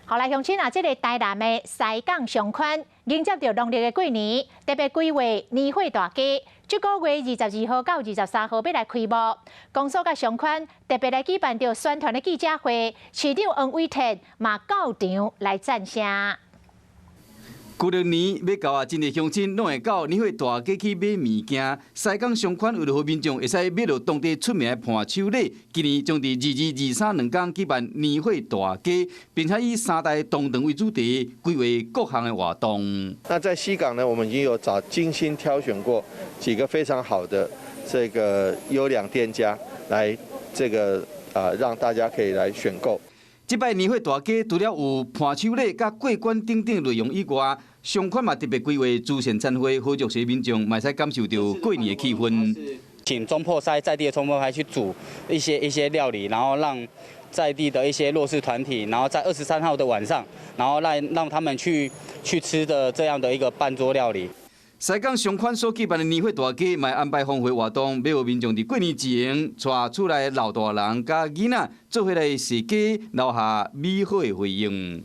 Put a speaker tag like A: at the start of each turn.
A: 好來，鄉親啊，這个台南的西港商圈迎接著農曆的過年，特別規劃年貨大街，這個月22號到23號欲來開幕。公所佮商圈特別來舉辦著宣傳的記者會，市長黃偉哲嘛到場來贊聲。
B: 舊曆年欲到啊，真濟鄉親攏會到年貨大街去買物件。西港商圈為著予民眾會使買著當地出名的伴手禮，今年將佇二二、二三兩工舉辦年貨大街，並且以三代同堂為主題，規劃各項的活動。
C: 那在西港呢，我們已經有找精心挑選過幾個非常好的這個優良店家，來這個啊，讓大家可以來選購。
B: 這擺年貨大街除了有伴手禮、佮過關等等內容以外，商圈嘛特別規劃慈善餐會，予弱勢民眾嘛會使感受著過年的氣氛。
D: 請中破塞在地的中破塞去煮一些料理，然後讓在地的一些弱勢團體，然後在23號的晚上，然後讓他們去吃的這樣的一個辦桌料理。
B: 西港商圈所舉辦的年貨大街，嘛安排豐富活動，欲予民眾佇過年前，帶厝內老大人佮囡仔做伙來踅街，留下美好的回憶。